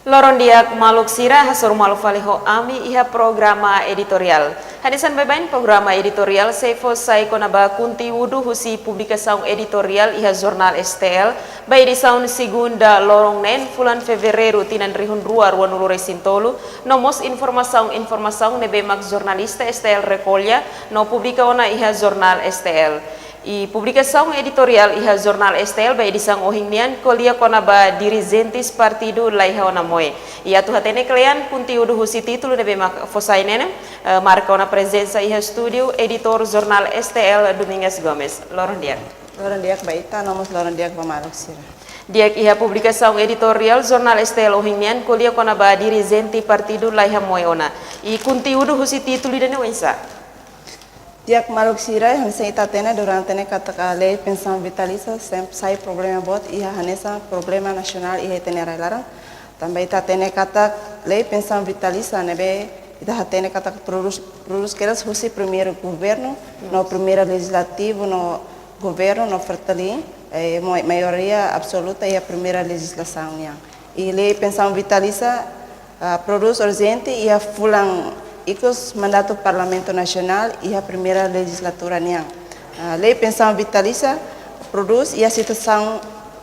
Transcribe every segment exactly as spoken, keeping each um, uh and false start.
Loron di'ak maluk sira, hasoru malu fali ho ami iha programa editoriál. Hanesan baibain programa editoriál sei fó sai kona-ba konteúdu husi publikasaun editoriál iha jornál S T L, ba edisaun segunda loron neen fulan Fevereiru tinan rihun rua rua-nulu resin tolu, no mós informasaun-informasaun ne'ebé mak jornalista S T L rekolla no publika ona iha jornál S T L. I publikasaun editoriál iha jornál S T L ba edisaun ohin nian ko'alia kona-ba dirijentes partidu laiha ona moe. I atu hatene kle'an konteúdu husi títulu ne'ebé mak fó sai ne'e, eh, marka ona prezensa iha estúdiu editór jornál S T L Domingas Gomes. Loron di'ak. Loron di'ak ba ita, no mós loron di'ak ba maluk sira. Di'ak, iha publikasaun editoriál jornál S T L ohin nian ko'alia kona-ba dirijente partidu laiha moe ona. I konteúdu husi títulu ida-ne'e oinsá? Di'ak maluk sira, hanesan ita hatene durante ne'e katak lei pensaun vitalísia sempre sai problema boot iha hanesan problema nasionál iha ita-nia rai laran. Tanba ita hatene katak lei pensaun vitalísia ne'ebé ita hatene katak prodús, prodús kedas husi primeiru governu, no primeira lejizlativu, no governu, no Fretilin, eh, mo-, maioria absoluta iha primeira lejizlasaun nian. I lei pensaun vitalísia, ah, prodús urjente iha fulan ikus mandatu Parlamentu Nasionál iha primeira lejizlatura nian. Ah, lei pensaun vitalísia prodús iha situasaun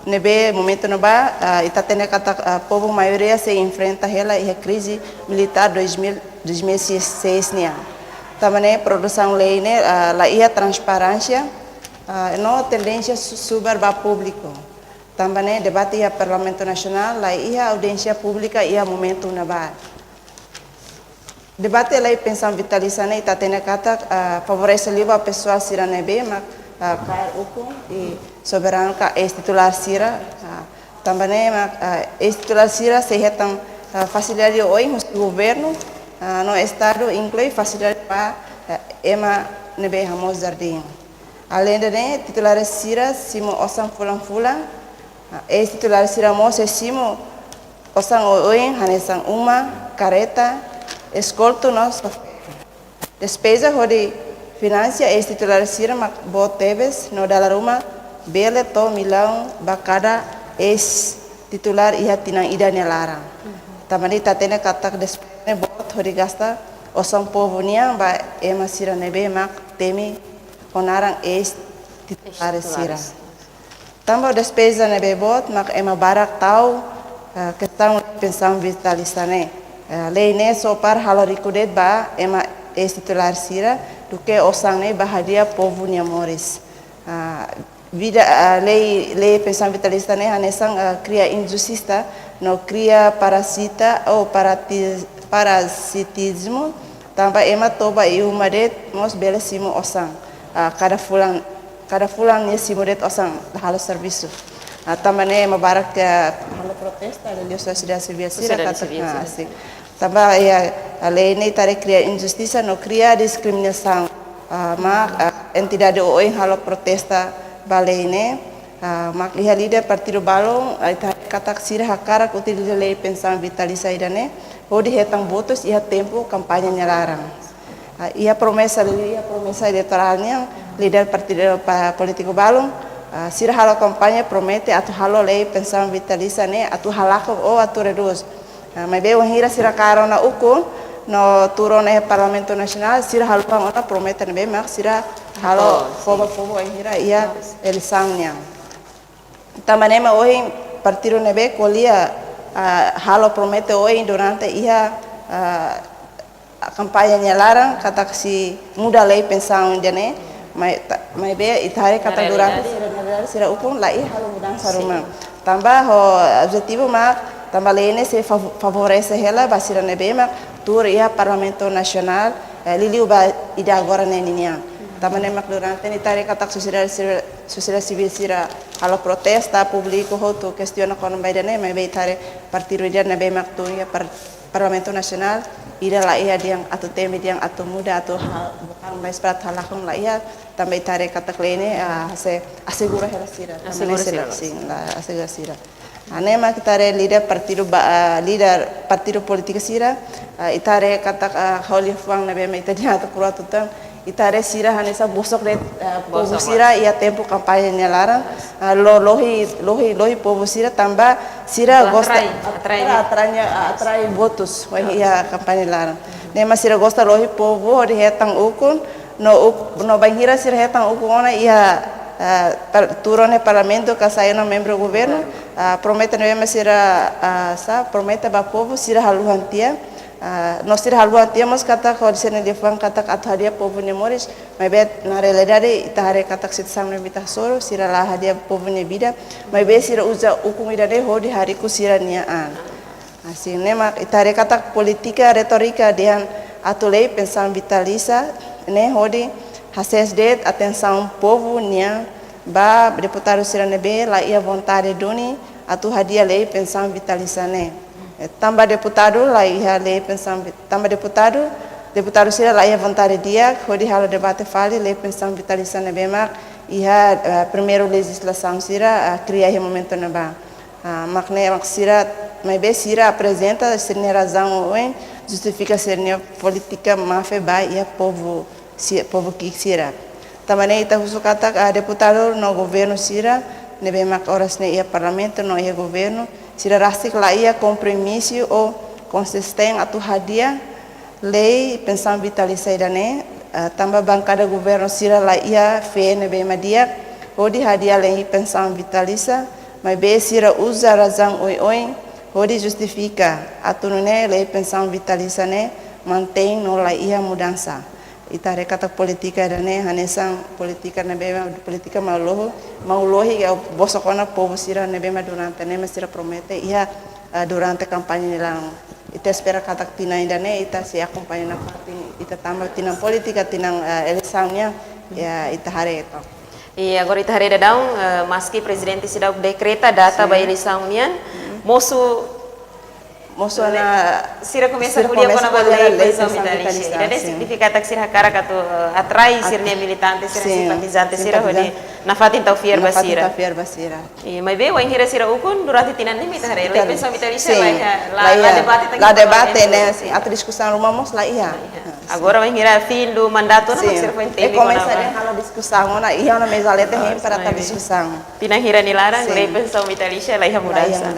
ne'ebé momentu ne'ebá, ah, ita hatene katak, ah, povu maioria sei enfrenta hela iha krize militár dois mil, dois mil e seis nian. Tanba ne'e produsaun lei ne'e, ah, laiha transparénsia, ah, no tendénsia su-, subar ba públiku. Tanba ne'e debate iha Parlamentu Nasionál laiha audiénsia públika iha momentu ne'ebá. Debate lei pensaun vitalísia ne'e ita hatene katak, ah, favorese liu ba pesoál sira ne'ebé mak, ah, kaer ukun i soberanu ka eis-titulár sira, ah, tanba ne'e mak, ah, eis-titulár sira sei hetan, ah, fasilidade oioin husi governu, ah, no Estadu, inklui fasilidade ba, ah, ema ne'ebé hamoos jardín. Aleinde ne'e, titulár sira simu osan fulan-fulan, ah, eis-titulár sira mós sei simu osan oioin hanesan uma, kareta, eskoltu no xofér. Despeza hodi finansia eis-titulár sira mak boot tebes no dala ruma bele to'o millaun ba kada eis-titulár iha tinan ida nia laran. Tanba ne'e ita hatene katak despeza ne'e boot hodi gasta osan povu nian ba ema sira ne'ebé mak temi ho naran eis-titulár sira. Tanba despeza ne'ebé boot mak ema barak ta'uk, eh, kestaun pensaun vitalísia ne'e. Eh, lei ne'e só para halo riku de'it ba ema eis-titulár sira, duké osan ne'e ba hadi'a povu nia moris. Ah, vida, ah, lei, lei pensaun vitalísia ne'e hanesan, ah, kria injustisa, no kria parasita ou parati-, parasitizmu, tanba ema toba iha uma de'it mós bele simu osan. Ah, kada fulan, kada fulan nia simu de'it osan halo servisu. Ah, tanba ne'e ema barak halo protesta, liuliu sosiedade sivíl sira. Sosiedade katak, sivíl ah, sira. Sin. Tanba iha lei ne'e ita haree kria injustisa no kria diskriminasaun. Ah, mak, ah, entidade oioin halo protesta ba lei ne'e. Ah, mak iha líder partidu balun, ah, ita haree katak sira hakarak utiliza lei pensaun vitalísia ida-ne'e hodi hetan votus iha tempu kampaña nia laran. Ah, iha promesa, iha promesa eleitorál nian, líder partidu pa-, polítiku balun, ah, sira halo kampaña promete atu halo lei pensaun vitalísia ne'e atu halakon ou atu redús. Ah, maibé wainhira sira kaer ona ukun no tuur ona iha Parlamentu Nasionál, sira haluha ona promete ne'ebé mak sira halo, oh, sin, fó ba povu wainhira iha, yes, eleisaun nian. Tanba ne'e mak ohin partidu ne'ebé ko'alia, ah, halo promete oioin durante iha, ah, kampaña nia laran katak sei muda lei pensaun ida-ne'e, mai-, ta-, maibé ita haree katak durante, na realidade, sira, na realidade sira ukun laiha halo mudansa, sin, ruma. Tanba ho objetivu mak, tanba lei ne'e sei fav-, favorese hela ba sira ne'ebé mak tuur iha Parlamentu Nasionál, eh, liuliu ba ida agora ne'e ninian. Tanba ne'e mak durante ne'e ita haree katak sosiedade sivíl, sosiedade sivíl sira halo protesta, públiku hotu kestiona kona-ba ida-ne'e, maibé ita haree partidu ida ne'ebé mak tuur iha par-, Parlamentu Nasionál, ida laiha dehan atu temi dehan atu muda, atu ha-, bukan mais prat halakon laiha, tanba ita haree katak lei ne'e, ah, sei asegura hela sira. Asegura sira. Sin, la asegura sira. Ah, ne'e mak ita haree líder partidu ba, ah, líder partidu polítiku sira, ah, ita haree katak, ah, ho liafuan ne'ebé mak ita dehan atu kruel tutan, Ita haree sira hanesan bosok de'it, eh, povu sira iha tempu kampaña nia laran, eh, lo-, lohi, lohi, lohi povu sira tanba sira gosta atrai, atrai, atrai votus iha kampaña laran. Ne'e mak sira gosta lohi povu hodi hetan ukun, no uk-, no bainhira sira hetan ukun ona iha, eh, par-, tuur ona iha parlamentu ka sai ona membru governu, eh, promete ne'ebé mak sira, eh, sá, promete ba povu sira haluha tiha. Ah, no sira haluha tiha mós katak hodi sira-nia liafuan katak atu hadi'a povu nia moris, maibé na realidade ita haree katak situasaun ne'ebé ita hasoru, sira la hadi'a povu nia vida, maibé sira uza ukun ida-ne'e hodi hariku sira-nia an. Hanesan ne'e mak ita haree katak polítika retórika dehan atu lei pensaun vitalísia ne'e hodi hasees de'it atensaun povu nian ba deputadu sira ne'ebé la iha vontade duni atu hadi'a lei pensaun vitalísia ne'e. Eh, tanba deputadu la iha lei pensaun vi-, tanba deputadu, deputadu sira la iha vontade di'ak hodi halo debate fali lei pensaun vitalísia ne'ebé mak iha, eh, primeiru lejizlasaun sira, eh, kria iha momentu ne'ebá. Ah, mak ne'e mak sira, maibé sira aprezenta sira-nia razaun oioin, justifika sira-nia polítika máfia ba iha povu si-, povu ki'ik sira. Tanba ne'e ita husu katak, ah, deputadu no governu sira ne'ebé mak oras ne'e iha parlamentu no iha governu, sira rasik la iha kompromisu ou konsistente atu hadi'a lei pensaun vitalísia ida-ne'e, ah, tanba bankada governu sira la iha feen ne'ebé mak di'ak hodi hadi'a lei pensaun vitalísia, maibé sira uza razaun oioin hodi justifika atu nune'e lei pensaun vitalísia ne'e mantein no la iha mudansa. Ita haree katak polítika ida-ne'e hanesan polítika ne'ebé, polítika mau lohi, mau lohi, eh, bosok ona povu sira ne'ebé mak durante ne'e mak sira promete iha, eh, durante kampaña nia laran. Ita espera katak tinan ida-ne'e ita sei akompaña nafatin, ita tanba tinan polítika, tinan, eh, eleisaun nian, ya, ita haree to'ok. I agora ita haree daudaun, eh, maski prezidente seidauk dekreta data ba eleisaun nian, mosu mosu ona sira komesa ko'alia kona-ba lei pensaun vitalísia. Ida-ne'e signifika katak sira hakarak atu, eh, atrai sira-nia militante, sira simpatizante sira hodi nafatin tau fiar ba sira. I maibé wainhira sira ukun durante tinan ne'e mak ita haree lei pensaun vitalísia la iha, la, la debate, la debate ne'e, sin, atu diskusaun ruma mós la iha. Agora wainhira fim do mandato ne'e mak sira foin temi kona-ba. Komesa dehan halo diskusaun ona, iha ona meza leten hein para atu diskusaun. Tinan hira nia laran lei pensaun vitalísia la iha mudansa.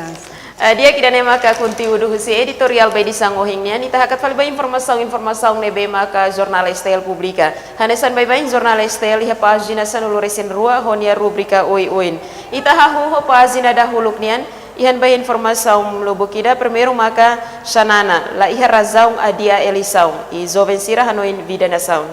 Eh, di'ak, ida-ne'e maka konteúdu husi editoriál ba edisaun ohin nian. Ita hakat fali ba informasaun, informasaun ne'ebé maka jornál S T L publika. Hanesan baibain jornál S T L iha pájina sanulu-resin-rua ho nia rubrika oioin. Ita hahú ho pájina dahuluk nian, iha ne'ebá informasaun lubuk ida, primeiru maka Xanana, la iha razaun hadi'a eleisaun, i joven sira hanoin vida nasaun.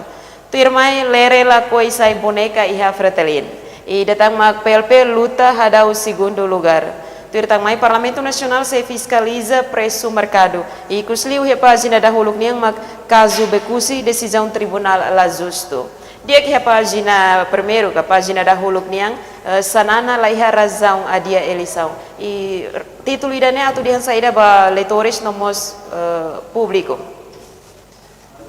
Tuirmai Lere lakohi sai boneka iha Fretilin. Ida tan mak P L P luta hadau segundu lugár. Tuir tan mai Parlamentu Nasionál sei fiskaliza presu merkadu. Ikusliu iha pájina dahuluk nian mak kazu Becusse, desizaun tribunál la justu. Di'ak, iha pájina primeiru ka pájina dahuluk nian, eh, Xanana la iha razaun hadi'a eleisaun. I títulu ida-ne'e atu dehan saida ba leitores no mós, eh, públiku?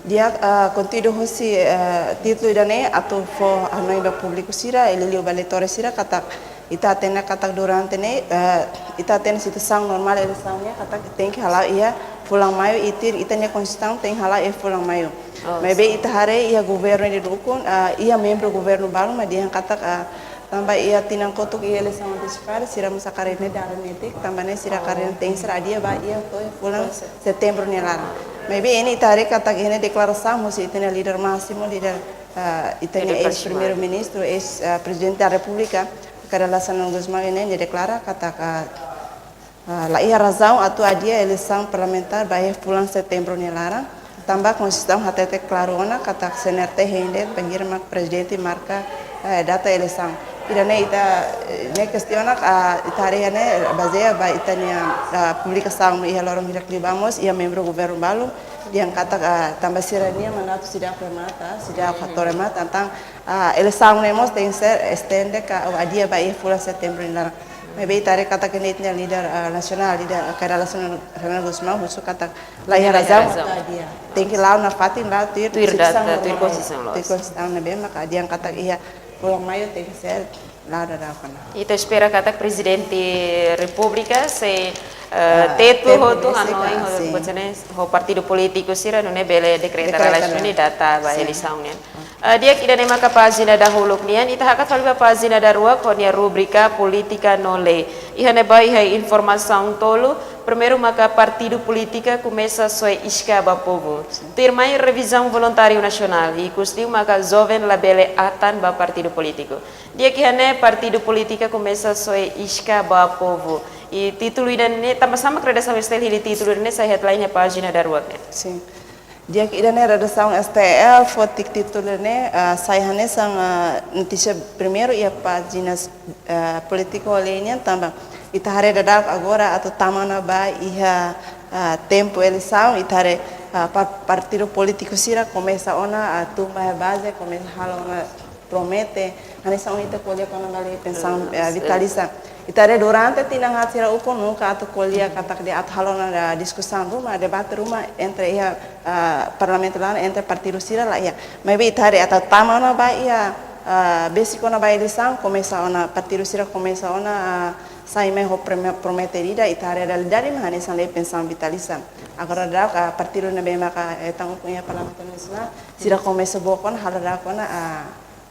Di'ak, ah, konteúdu husi, eh, títulu ida-ne'e atu fó hanoin ba públiku sira, i liuliu ba leitores sira katak ita hatene katak durante ne'e, eh, ita hatene situasaun normál eleisaun ne'e katak tenke hala'o iha fulan Maiu, i tuir ita-nia Konstituisaun tenke hala'o iha fulan Maiu. Oh, maibé ita haree iha governu ida ukun, ah, iha membru governu balu mak dehan katak, ah, tanba iha tinan kotuk iha eleisaun antesipada, sira mós hakarak ne'e dada netik, tanba ne'e sira hakarak tenke ser hadi'a ba iha to'o fulan Setembru nia laran. Maibé ne'e ita haree katak iha ne'e deklarasaun husi ita-nia líder másimu, líder, ah, ita-nia eis-primeiru-ministru, eis, ah, Prezidente da Repúblika, Kay Rala Xanana Gusmão, ne'e nia deklara katak, ah, ah, la iha razaun atu hadi'a eleisaun parlamentár ba iha fulan Setembru nia laran. Tanba Konstituisaun hatete klaru ona katak C N R T hein de'it bainhira mak prezidente marka, eh, data eleisaun. Ida-ne'e ita, eh, ne'e kestiona, ah, ita haree ne'e bazeia ba ita-nia, ah, publikasaun iha loron hirak liubá mós iha membru governu balu dehan katak, ah, tanba sira-nia mandatu seidauk remata, seidauk hato'o remata, entaun, ah, eleisaun ne'e mós tenke ser estende ka hadi'a ba iha fulan Setembru nia laran. Maibé ita haree katak ne'e ita-nia líder, ah, nasionál, líder, ah, Kay Rala Xanana Gusmão husu katak la iha razaun. Tenke la'o nafatin, la'o tuir, tuir data, situasaun normál, tuir Konstituisaun loos. Tuir Konstituisaun ne'ebé maka dehan katak iha fulan Maiu tenke ser la'o daudaun ona. Ita espera katak Prezidente Repúblika sei Eh, tetu hotu hanoin ho partidu polítiku sira nune'e bele dekreta lalais nune'e data ba eleisaun nian. Eh, di'ak, ida-ne'e maka pájina dahuluk nian, ita hakat fali ba pájina daruak ho nia rubrika Polítika no Lei. Iha ne'ebá iha informasaun tolu, primeiru maka partidu polítika komesa soe isca ba povu. Tuirmai revizaun voluntáriu nasionál, ikusliu maka joven labele atan ba partidu polítiku. Di'ak, iha ne'e partidu polítika komesa soe isca ba povu. I títulu ida-ne'e, tanba sá mak redasaun S T L hili títulu ida-ne'e sai headline iha pájina daruak ne'e? Sin. Di'ak, ida-ne'e redasaun S T L foti títulu ida-ne'e, ah, sai hanesan, ah, notísia primeiru iha pájina, ah, Polítika no Lei nian tanba ita haree daudaun agora atu tama ona ba iha, ah, tempu eleisaun, ita haree, ah, pa-, partidu polítiku sira komesa ona, ah, tun ba iha baze, komesa halo ona promete, hanesan ohin ita ko'alia kona-ba lei pensaun, eh, vitalísia. Ita haree durante tinan haat sira ukun nunka atu ko'alia katak dehan atu halo ona diskusaun ruma, debate ruma entre iha, ah, parlamentu laran, entre partidu sira la iha. Maibé ita haree atu tama ona ba iha, ah, besik ona ba eleisaun, komesa ona partidu sira komesa ona, ah, sai mai ho prome-, promete ida, ita haree realidade mak hanesan lei pensaun vitalísia. Agora daudaun, ah, partidu ne'ebé maka, eh, hetan ukun iha Parlamentu Nasionál, sira komesa book ona, halo daudaun ona, ah,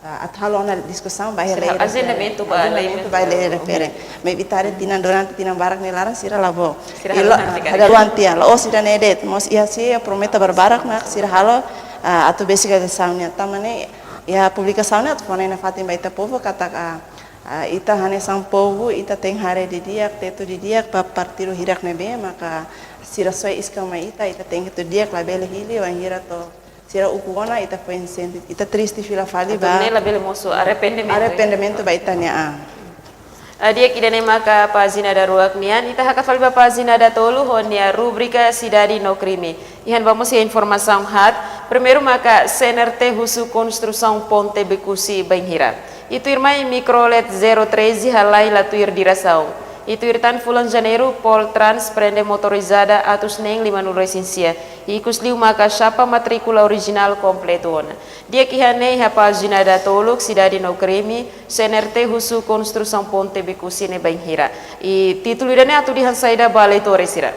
ah, atu halo ona diskusaun ba iha lei refere. Agendamentu ba lei refere. Maibé ita haree tinan durante tinan barak nia laran sira la book. Sira haluan tiha. La'ós ida-ne'e de'it, mós iha sira promete barbarak mak sira halo, ah, atu besik eleisaun nian. Tanba ne'e iha publikasaun ne'e atu fó ona nafatin ba ita povu katak, ah, ah, ita hanesan povu, ita tenke haree didi'ak, tetu didi'ak ba partidu hirak ne'ebé maka sira soe isca mai ita, ita tenke tetu di'ak, labele hili wainhira to'o sira ukun ona, ita fó insentivu, ita triste fila fali ba. Atu nune'e labele mosu arrependimentu. Arrependimentu ba ita-nia an. Ah, di'ak, ida-ne'e maka pájina daruak nian, ita hakat fali ba pájina datolu ho nia rubrika Sidade no Krime. Iha ne'ebá mós iha informasaun haat, primeiru maka C N R T husu konstrusaun ponte Becusse bainhira. I tuirmai Mikrolet zero treze halai la tuir diresaun. I tuir tan fulan Janeiru, Poltrans prende motorizada atus neen limanulu-resin-sia. I ikusliu maka xapa matríkula orijinál kompletu ona. Di'ak, iha ne'e iha pájina datoluk, Sidade no Krime, C N R T husu konstrusaun ponte Becusse ne'e bainhira. I títulu ida-ne'e atu dehan saida ba leitór sira?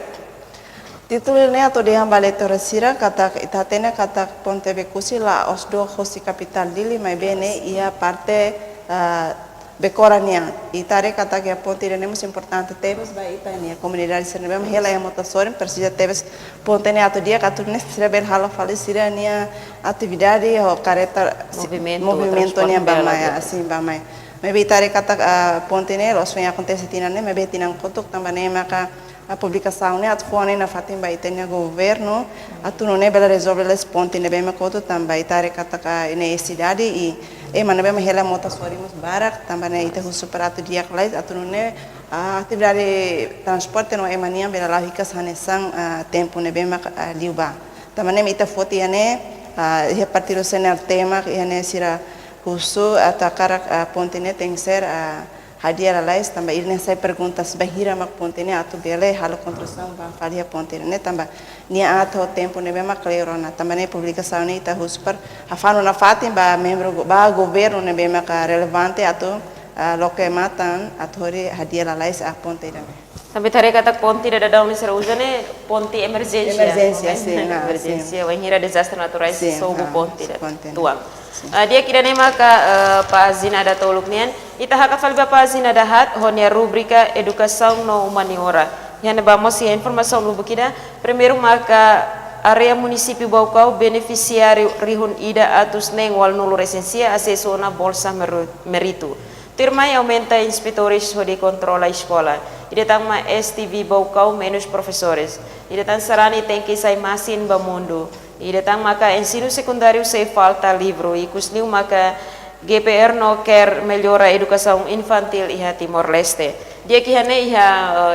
Títulu ne'e atu dehan ba leitór sira katak ita hatene katak ponte Becusse la'ós dook hosi kapitál Dili, maibé ne'e iha parte, ah, Becora nian. Ita haree katak iha ponte ida-ne'e mós importante tebes ba ita-nia komunidade sira ne'ebé hela iha mota sorin, presiza tebes ponte ne'e atu di'ak atu nune'e sira bele halo fali sira-nia atividade ho karreta, movimentu, movimentu transporte nian ba mai, ah, sin, ba mai. Maibé ita haree katak, ah, ponte ne'e la'ós foin akontese tinan ne'e, maibé tinan kotuk tanba ne'e maka ah, publikasaun ne'e atu fó ona nafatin ba ita-nia governu atu nune'e bele rezolve lalais ponte ne'ebé mak kotuk tanba ita haree katak iha ne'e sidade i ema ne'ebé mak hela mota sorin mós barak, tanba ne'e ita husu para atu di'ak lalais atu nune'e, ah, atividade transporte no ema nian bele la'o hikas hanesan, ah, tempu ne'ebé mak, ah, liubá. Tanba ne'e ita foti iha ne'e, ah, iha partidu C N R T mak iha ne'e sira husu atu hakarak, ah, ponte ne'e tenke ser, ah, hadi'a lalais, tanba ida-ne'e sai perguntas bainhira mak ponte ne'e atu bele halo konstrusaun ba fali iha ponte ne'e, tanba nia aat ho tempu ne'ebé mak kleur ona. Tanba ne'e publikasaun ne'e ita husu para hafanu nafatin ba membru go-, ba governu ne'ebé mak relevante atu, ah, loke matan atu hodi hadi'a lalais, ah, ponte ida-ne'e. Tanba ita haree katak ponte ida daudaun ne'e sira uza ne'e ponte emerjénsia. Emerjénsia, sin, ah, sin. Emerjénsia, wainhira dezastre naturais, sin, sobu, ah, ponte ida, ponte ida tuan. Sin. Ah, di'ak, ida-ne'e maka, eh, pájina datoluk nian. Ita hakat fali ba pájina dahaat ho nia rubrika Edukasaun no Humaniora. Iha ne'ebá mós iha informasaun lubuk ida, primeiru maka área munisípiu Baucau benefisiáriu rihun ida atus neen ualunulu-resin-sia asesu ona Bolsa Meru-, Méritu. Tuirmai aumenta inspetores hodi kontrola eskola. Ida tan mak S T V Baucau menus profesores. Ida tan sarani tenke sai masin ba mundu. Ida tan maka ensinu sekundáriu sei falta livru, ikusliu maka G P R no quer melhora edukasaun infantíl iha Timor-Leste. Di'ak, iha ne'e iha,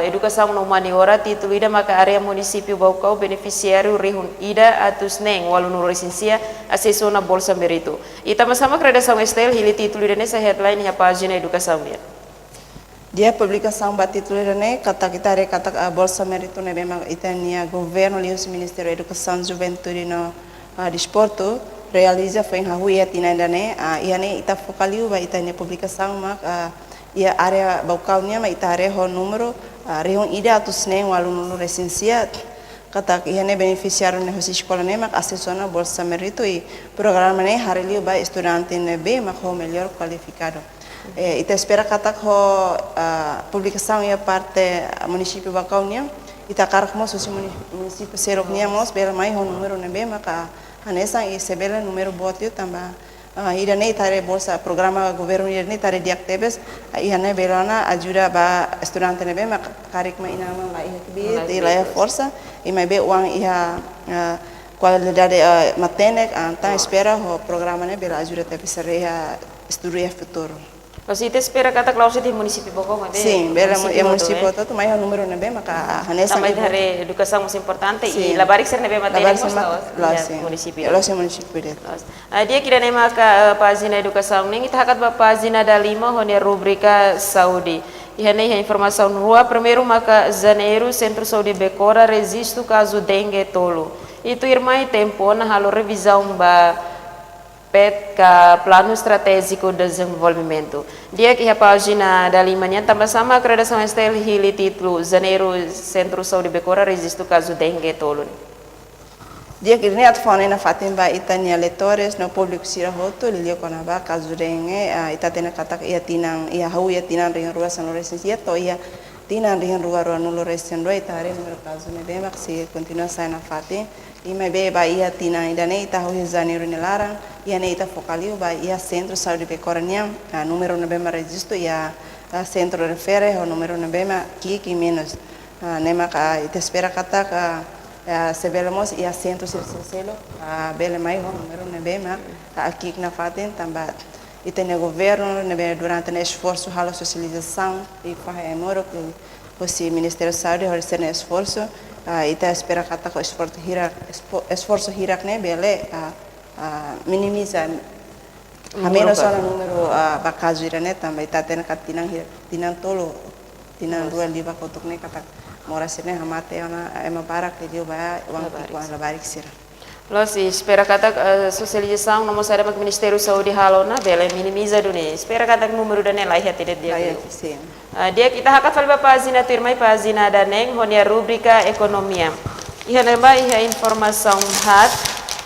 eh, Edukasaun no Humaniora, títulu ida maka área munisípiu Baucau benefisiáriu rihun ida atus neen ualunulu-resin-sia asesu ona Bolsa Méritu. I tanba sá mak redasaun S T L hili títulu ida-ne'e sai headline iha pájina edukasaun nian? Di'ak, publikasaun ba títulu ida-ne'e katak ita haree katak, ah, Bolsa Méritu ne'ebé mak ita-nia governu liuhusi Ministériu Edukasaun, Juventude no, ah, Desportu realiza foin hahú iha tinan ida-ne'e, ah, iha ne'e ita foka liu ba ita-nia publikasaun mak, ah, iha área Baucau nian mak ita haree ho númeru ah, rihun ida atus neen ualunulu resin sia, katak iha ne'e benefisiáriu ne'e husi eskola ne'e mak asesu ona Bolsa Méritu i programa ne'e harii liu ba estudante ne'ebé mak ho melhor kualifikadu. Eh, ita espera katak ho, ah, publikasaun iha parte, ah, munisípiu Baucau nian, ita hakarak mós husi muni-, munisípiu seluk nian mós bele mai ho númeru ne'ebé maka hanesan i se bele númeru boot liu tanba, ah, ida-ne'e ita haree bolsa programa governu ida-ne'e ita haree di'ak tebes, ah, iha ne'e bele ona ajuda ba estudante ne'ebé mak karik mak inan-aman la iha kbiit, la iha kbiit, la iha forsa, i maibé oan iha, ah, kualidade, ah, matenek, ah, entaun espera ho programa ne'e bele ajuda tebes sira iha estudu iha futuru. Loos, ita espera katak la'ós de'it munisípiu Baucau maibé, sin, bele munisípiu iha hotu, munisípiu eh, hotu, maibé ho númeru ne'ebé maka hanesan tanba ita haree edukasaun mós importante, sin, i labarik sira ne'ebé matenek mós la'ós, la'ós iha sin, munisípiu, la'ós iha munisípiu de'it. Loos. Ah, di'ak, ida-ne'e maka, eh, pájina edukasaun nian, ita hakat ba pájina dalima ho nia rubrika saúde. Iha ne'e iha informasaun rua, primeiru maka Janeiru, Sentru Saúde Becora rejistu kazu dengue tolu. I tuirmai tempu ona halo revizaun ba PED ka Planu Estratéjiku Dezenvolvimentu. Di'ak, iha pájina dalima nian, tanbasá mak redasaun STL hili títulu Janeiru, Sentru Saúde Becora rejistu kazu dengue tolu? Di'ak, ida-ne'e atu fó hanoin nafatin ba ita-nia leitores no públiku sira hotu, liuliu kona-ba kazu dengue, ah, ita hatene katak iha tinan, iha hahú iha tinan rihun rua sanulu resin sia to'o iha tinan rihun rua ruanulu resin rua ita haree númeru kazu ne'ebé mak sei kontinua sa'e nafatin. I maibé ba iha tinan ida-ne'e ita hahú iha Janeiru nia laran, iha ne'e ita foka liu ba iha Sentru Saúde Becora nian, ah, númeru ne'ebé mak rejistu iha, ah, sentru refere ho númeru ne'ebé mak ki'ik i menus. Ah, ne'e maka ita espera katak, ah, ah, se bele mós iha sentru sel-, sel-, seluk, ah, bele mai ho númeru ne'ebé mak, ah, ki'ik nafatin tanba ita-nia governu ne'ebé durante ne'e esforsu halo sosializasaun i fahe ai-moruk husi Ministériu Saúde, hodi sira-nia esforsu, ah, ita espera katak ho esforsu hirak, espo-, esforsu hirak ne'e bele, ah, ah, minimiza, hamenus ona númeru, ah, ba kazu ida-ne'e tanba ita hatene katak tinan hir-, tinan tolu, tinan rua liubá kotuk ne'e katak moras sira-ne'e hamate ona, ah, ema barak liuliu ba oan ki'ik, oan labarik sira. Loos, i espera katak, eh, sosializasaun no mós saida mak Ministériu Saúde halo ona bele minimiza duni. Espera katak númeru ida-ne'e la iha ida-ne'e di'ak. La iha, sin. Ah, di'ak, ita hakat fali ba pájina tuirmai, pájina daneen ho nia rubrika ekonomia. Iha ne'ebá iha informasaun haat.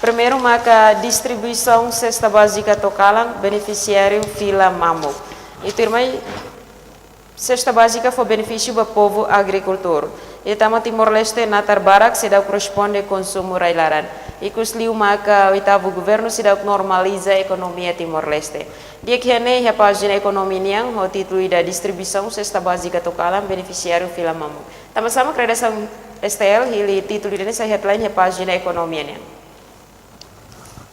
Primeiru maka distribuisaun sesta bázika to'o kalan, benefisiáriu fila mamuk. I tuirmai, sesta bázika fó benefísiu ba povu agrikultór. I tanba Timor-Leste natar barak seidauk korresponde konsumu rai-laran. Ikusliu maka oitavu governu seidauk normaliza ekonomia Timor-Leste. Di'ak, iha ne'e iha pájina ekonomia nian ho títulu ida distribuisaun sesta bázika to'o kalan, benefisiáriu fila mamuk. Tanbasá mak redasaun STL hili títulu ida-ne'e sai headline iha pájina ekonomia nian?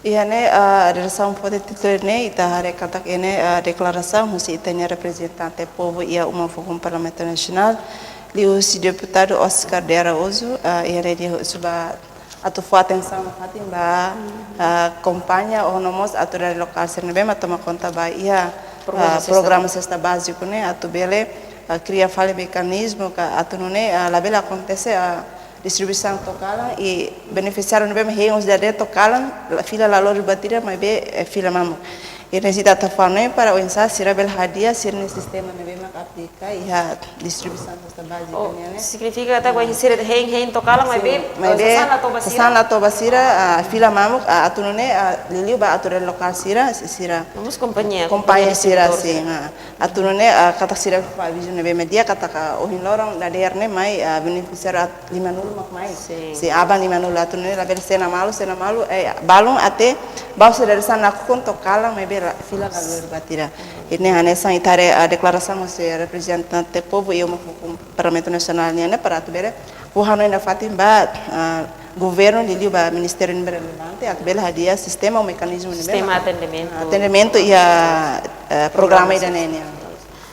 Iha ne'e, ah, redasaun foti títulu ne'e, ita haree katak iha ne'e, ah, deklarasaun husi ita-nia reprezentante povu iha Uma Fukun Parlamentu Nasionál, liuhusi deputadu Oscar de Araújo, ah, iha ne'e nia husu ba atu fó atensaun nafatin ba, ah, kompañia ou no mós autoridade lokál sira ne'ebé mak toma konta ba iha, ah, programa sesta, programa sesta báziku ne'e atu bele, ah, kria fali mekanizmu ka atu nune'e, ah, labele akontese, ah, distribuisaun to'o kalan i benefisiáriu ne'ebé mak hein husi dadeer to'o kalan, la, fila la lori buat ida maibé, eh, fila mamuk. I ne'e ita atu fó hanoin para oinsá sira bele hadi'a sira-nia sistema ne'ebé mak aplika iha distribuisaun sesta bázika nian ne'e. Oh, signifika katak, ah, oinsá sira hein, hein to'o kalan, sin, maibé, eh, maibé sasán la to'o ba sira. Sasán la to'o ba sira, ah, fila mamuk, ah, atu nune'e, ah, liuliu ba autoridade lokál sira, si-, sira. Mós kompañia, kompañia, kompañia sira, distribuidór sira, sin, ah. Atu nune'e, ah, katak sira fó avizu ne'ebé mak di'ak katak, ah, ohin loron dadeer ne'e mai, ah, benefisiáriu at-, limanulu mak mai. Sin. Sin, aban limanulu, atu nune'e labele sena malu, sena malu, eh, balun até, balu sira dadeer-saan nakukun to'o kalan maibé la, fila la lori buat ida. I ne'e hanesan ita haree, ah, deklarasaun husi reprezentante povu iha Uma Fukun Parlamentu Nasionál nian ne'e para atu bele fó hanoin nafatin ba, ah, governu liuliu ba ministériu ne'ebé relevante atu bele hadi'a sistema ou mekanizmu ne'ebé, sistema mak atendimentu, ah, atendimentu iha, eh, programa, programa ida-ne'e nian.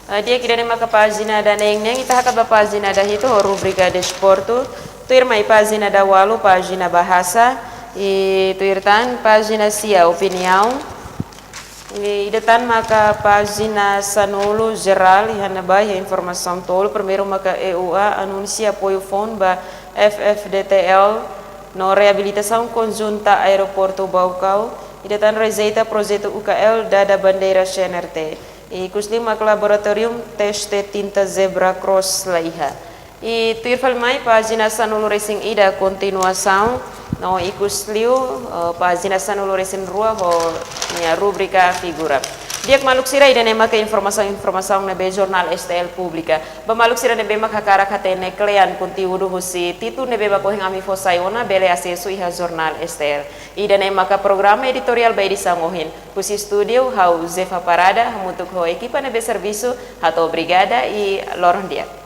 Ah, di'ak, ida-ne'e maka pájina daneen nian, ita hakat ba pájina dahitu ho rubrika desportu. Tuirmai pájina daualu, pájina bahasa, i tuir tan pájina sia, opiniaun. I ida tan maka pájina sanulu, jerál, iha ne'ebá iha informasaun tolu. Primeiru maka E U A anunsia apoiu foun ba F F D T L no reabilitasaun konjunta Aeroportu Baucau. Ida tan rejeita projetu U K L dada bandeira C N R T. Ikusliu mak laboratóriu teste tinta zebra cross la iha. I tuir fali mai pájina sanulu resin ida kontinuasaun, no ikus liu, eh, pájina sanulu resin rua ho nia rubrika figura. Di'ak maluk sira, ida-ne'e maka informasaun-informasaun ne'ebé Jornál S T L publika. Ba maluk sira ne'ebé maka hakarak hatene kle'an konteúdu husi títulu ne'ebé maka ohin ami fó sai ona, bele asesu iha Jornál S T L. Ida-ne'e maka programa editoriál ba edisaun ohin. Husi estúdiu, ha'u Zefa Parada, hamutuk ho ekipa ne'ebé servisu, hato'o obrigada i loron di'ak.